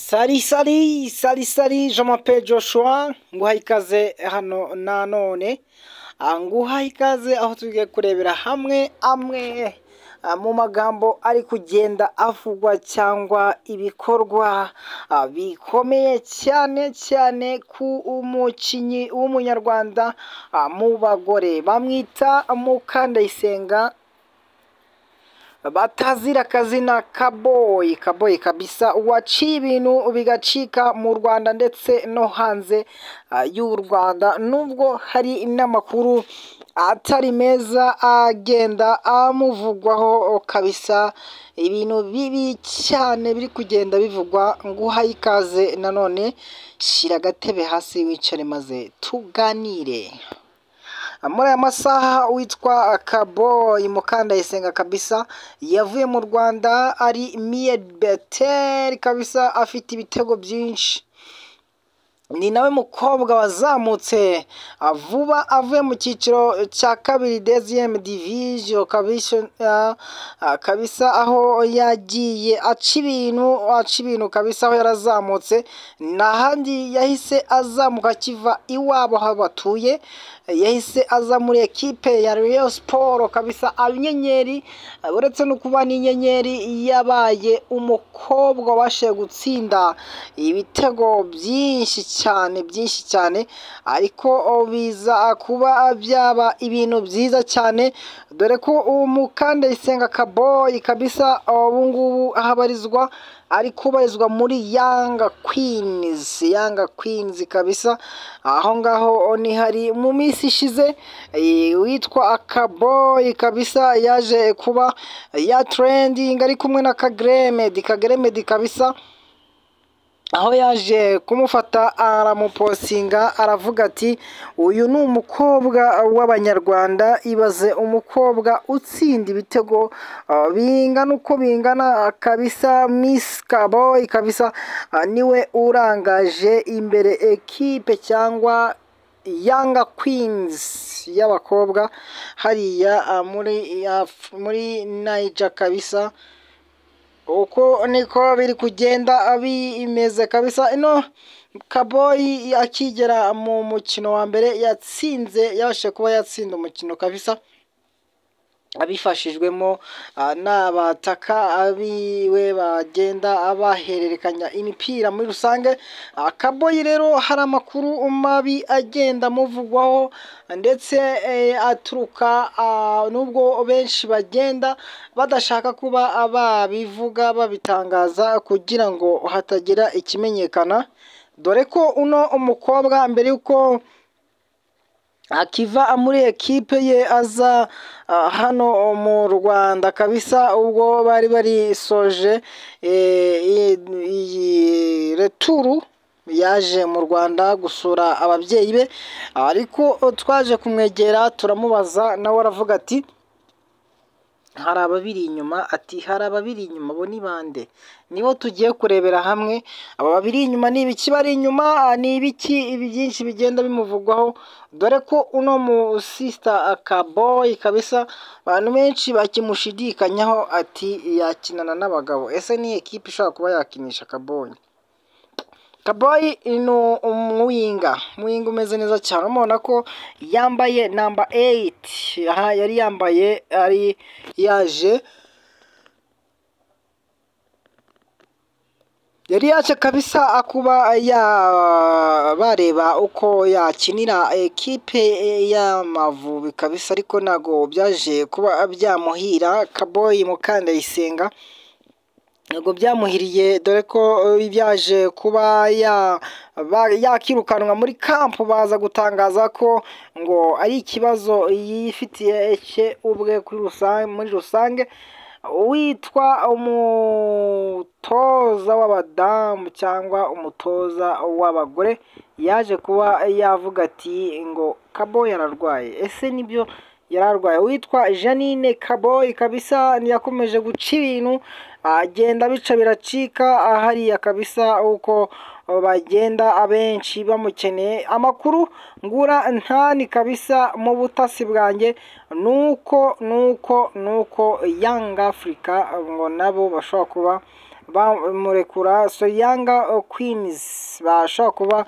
Salut salut salut salut, je m'appelle Joshua, nguhaye ikaze hano nanone, nguhaye ikaze aho tugiye kurebera hamwe amwe mu magambo ari kugenda avugwa cyangwa ibikorwa bikomeye cyane cyane ku mukinnyi w'umunyarwanda mu bagore bamwita Mukandayisenga batazira akazina Kaboyi. Kaboyi kabisa waciye ibintu bigacika mu Rwanda ndetse no hanze y'u Rwanda, nubwo hari n'amakuru atari meza agenda amuvugwaho kabisa, ibintu bibi cyane biri kugenda bivugwa. Nguhaye ikaze nanone, shyira agatebe hasi wicare maze tuganire. Muri aya masaha witwa Kaboyi Mukandayisenga kabisa yavuye mu Rwanda ari miyebeteri kabisa, afite ibitego byinshi. Ni nawe mukobwa wazamutse vuba avuye mu cyiciro cya kabiri deuxième division kabisa, aho yagiye aca ibintu kabisa, aho yarazamutse n'ahandi yahise azamuka akiva iwabo aho batuye, yahise aza muri ekipe ya Rayon Sport kabisa, inyenyeri. Uretse no kuba n'inyenyeri, yabaye umukobwa wabashije gutsinda ibitego byinshi cyane byinshi cyane, ariko biza kuba byaba ibintu byiza cyane, dore ko Mukandayisenga Kaboyi kabisa ubu ngubu aho abarizwa ari kubarizwa muri Yanga Queens, Yanga Queens kabisa. Aho ngaho ni hari mu minsi ishize witwa Kaboyi kabisa yaje kuba ya trending ari kumwe na Kagremedi, Kagremedi kabisa, aho yaje kumufata aramupostinga aravuga ati uyu ni umukobwa w'abanyarwanda, ibaze umukobwa utsinda ibitego bingana uko bingana kabisa. Miss Kaboyi kabisa niwe urangaje imbere ekipe cyangwa Yanga Queens y'abakobwa hariya muri Niger kabisa. Uko niko biri kugenda bimeze kabisa. Ino Kaboyi akigera mu mukino wa mbere yatsinze, yabashije kuba yatsinda umukino kabisa, abifashijwemo n'abataka abiwe bagenda bahererekanya imipira muri rusange. Kaboyi rero hari amakuru mabi agenda amuvugwaho ndetse aturuka, nubwo benshi bagenda badashaka kuba babivuga babitangaza kugira ngo hatagira ikimenyekana, dore ko uno umukobwa mbere yuko akiva muri ekipe ye aza hano mu Rwanda kabisa, ubwo bari barisoje iyi returu, yaje mu Rwanda gusura ababyeyi be, ariko twaje kumwegera turamubaza, nawe aravuga ati hari ababiri inyuma, ati hari ababiri inyuma, bo ni bande? Nibo tugiye kurebera hamwe. Aba babiri inyuma ni ibiki bari inyuma, ni ibiki byinshi bigenda bimuvugwaho, dore ko uno mu sister Kaboyi kabisa abantu benshi bakimushidikanyaho ati yakinana n'abagabo. Ese ni ekipe ishobora kuba yakinisha Kaboyi? Kaboyi ni umuwinga, umuwinga umeze neza cyane, umubona ko yambaye namba 8. Aha yari yambaye ari yaje, yari yaje kabisa kuba bareba uko yakinira ekipe y'Amavubi kabisa, ariko ntago byaje kuba byamuhira. Kaboyi Mukandayisenga ntabwo byamuhiriye, dore ko byaje kuba yakirukanwa muri kampu, baza gutangaza ko ngo ari ikibazo yifitiye cye ubwe muri rusange. Witwa umutoza w'abadamu cyangwa umutoza w'abagore yaje kuba yavuga ati ngo Kaboyi ararwaye. Ese nibyo yararwaye? Witwa Janine Kaboyi kabisa yakomeje guca ibintu, agenda bica biracika hariya kabisa, uko bagenda abenshi bamukeneye. Amakuru ngura ntani kabisa mu butasi bwanjye nuko Young Africa ngo nabo bashobora kuba bamurekura. So Yanga Queens bashobora kuba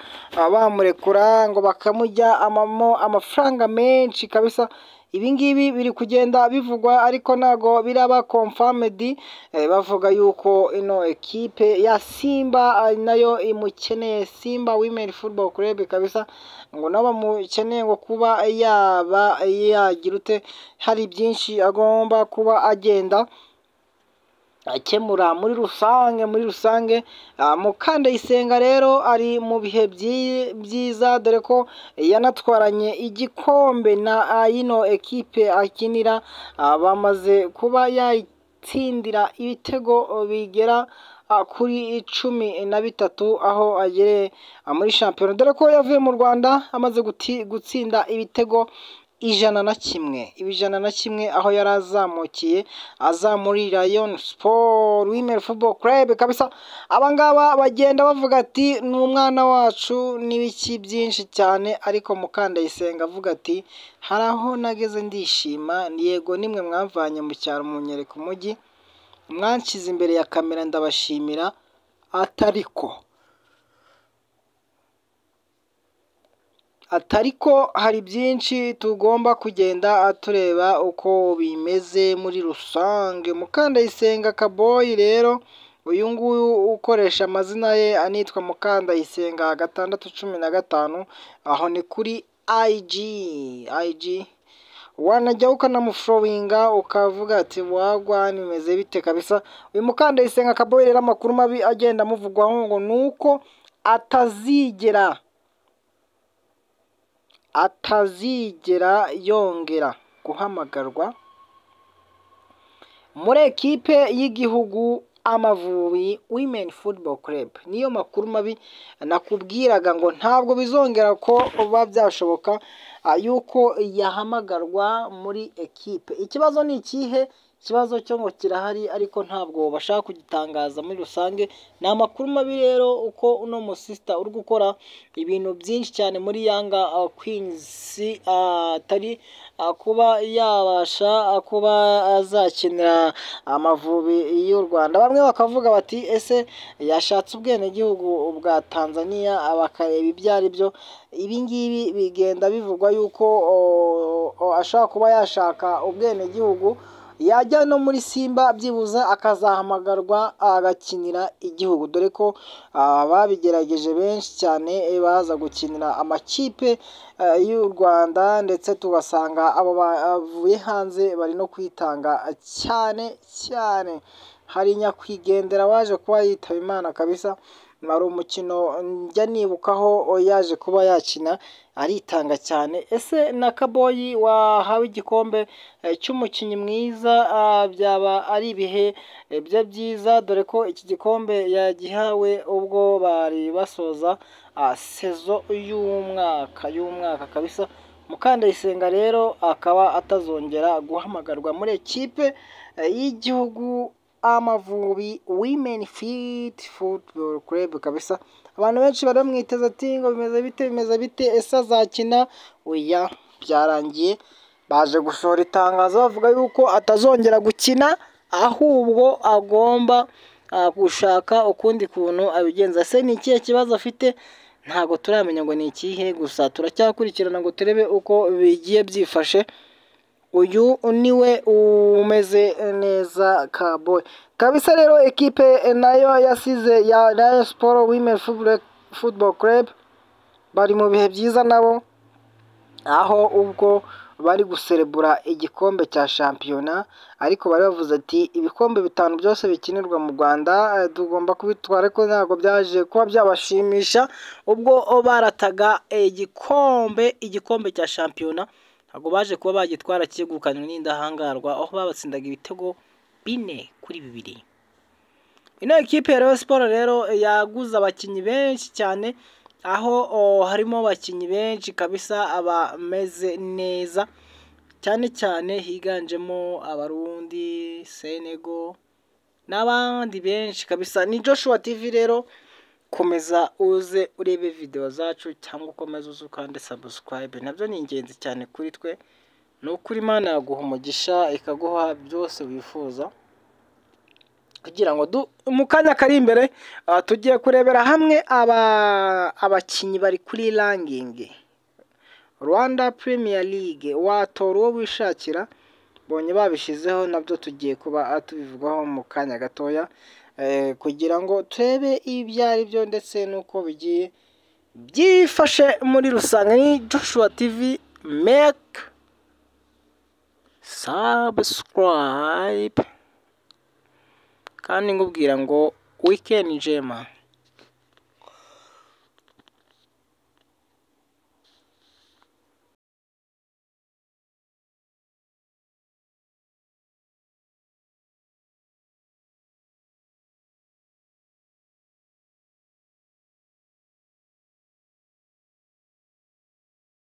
bamurekura ngo bakamujya amamo amafaranga menshi kabisa. Ibi ngibi biri kugenda bivugwa ariko ntago biraba confirmed. Bavuga yuko ino ekipe ya Simba nayo imukeneye, Simba Women Football Club kabisa, ngo nabo bamukeneye ngo kuba yaba yagira ute, hari byinshi agomba kuba agenda akemura muri rusange. Muri rusange Mukandayisenga rero ari mu bihe byiza, dore ko yanatwaranye igikombe na yino ekipe akinira, bamaze kuba yayitsindira ibitego bigera kuri 13 aho agereye muri shampiyona, dore ko yavuye mu Rwanda amaze gutsinda ibitego 101, 101 aho yari azamukiye aza muri Rayon Sport Women Football Club kabisa. Abangaba bagenda bavuga ati ni umwana wacu n'ibiki byinshi cyane, ariko Mukandayisenga avuga ati hari aho nageze ndishima, yego nimwe mwamvanye mu cyaro munyereka umujyi, mwanshyize imbere ya kamera ndabashimira, atariko hari byinshi tugomba kugenda tureba uko bimeze muri rusange. Mukandayisenga Kaboyi rero uyu nguyu ukoresha amazina ye anitwa Mukandayisenga 615, aho ni kuri IG wanajya ukanamufollowinga ukavuga ati wagwa nimeze bite kabisa. Uyu Mukandayisenga Kaboyi rero amakuru mabi agenda amuvugwaho ngo nuko atazigera yongera guhamagarwa muri ekipe y'igihugu Amavubi Women Football Club. Niyo makuru mabi nakubwiraga ngo ntabwo bizongera ko biba byashoboka yuko yahamagarwa muri ekipe. Ikibazo ni ikihe? Ikibazo cyo ngo kirahari ariko ntabwo bashaka kugitangaza muri rusange. Ni amakuru mabi rero uko uno musista uri gukora ibintu byinshi cyane muri Yanga Queens atari kuba yabasha kuba azakinira Amavubi y'u Rwanda. Bamwe bakavuga bati ese yashatse ubwenegihugu bwa Tanzania bakareba ibyo ari byo. Ibi ngibi bigenda bivugwa yuko ashobora kuba yashaka ubwenegihugu, yajya no muri Simba byibuza akazahamagarwa agakinira igihugu, dore ko babigerageje benshi cyane baza gukinira amakipe y'u Rwanda, ndetse tugasanga abo bavuye hanze bari no kwitanga cyane cyane. Hari nyakwigendera waje kuba yitaba Imana kabisa, ari umukino njya nibukaho yaje kuba yakina aritanga cyane. Ese na Kaboyi wahawe igikombe cy'umukinnyi mwiza byaba ari ibihe bye byiza, dore ko iki gikombe yagihawe ubwo bari basoza sezo y'umwaka kabisa. Mukandayisenga rero akaba atazongera guhamagarwa muri ekipe y'igihugu Amavubi Women Fit Football Club kabisa. Abantu benshi bari bamwiteze ati ngo bimeze bite bimeze bite, ese azakina? Oya, byarangiye baje gusohora itangazo bavuga yuko atazongera gukina, ahubwo agomba gushaka ukundi kuntu abigenza. Ese ni ikihe kibazo afite? Ntago turamenya ngo ni ikihe, gusa turacyakurikirana ngo turebe uko bigiye byifashe. Uyu niwe umeze neza Kaboyi kabisa. Rero ekipe nayo yasize ya Rayon Sport Women Football Club bari mu bihe byiza nabo, aho ubwo bari guserebura igikombe cya shampiyona, ariko bari bavuze ati ibikombe 5 byose bikinirwa mu Rwanda tugomba kubitwara, ariko ntabwo byaje kuba byabashimisha ubwo barataga igikombe cya shampiyona, ntabwo baje kuba bagitwara cyegukanywe n'indahangarwa, aho babatsindaga ibitego 4-2. Ino ekipe ya Rayon Sport rero yaguze abakinnyi benshi cyane, aho harimo abakinnyi benshi kabisa abameze neza cyane cyane, higanjemo Abarundi, Senegal n'abandi benshi kabisa. Ni Joshua TV rero, komeza uze urebe video zacu cyangwa ukomeze uze ukande subscribe, nabyo ni ingenzi cyane kuri twe. Ni ukuri Imana yaguha umugisha ikaguha byose wifuza. Kugira ngo mu kanya kari imbere tugiye kurebera hamwe abakinnyi bari kuri ranking Rwanda Premier League. Watora uwo wishakira, bonye babishyizeho, nabyo tugiye kuba tubivugaho mu kanya gatoya, kugira ngo turebe ibyo ari byo ndetse n'uko bigiye byifashe muri rusange. Ni Joshua TV, make subscribe, kandi nkubwira ngo weekend njema.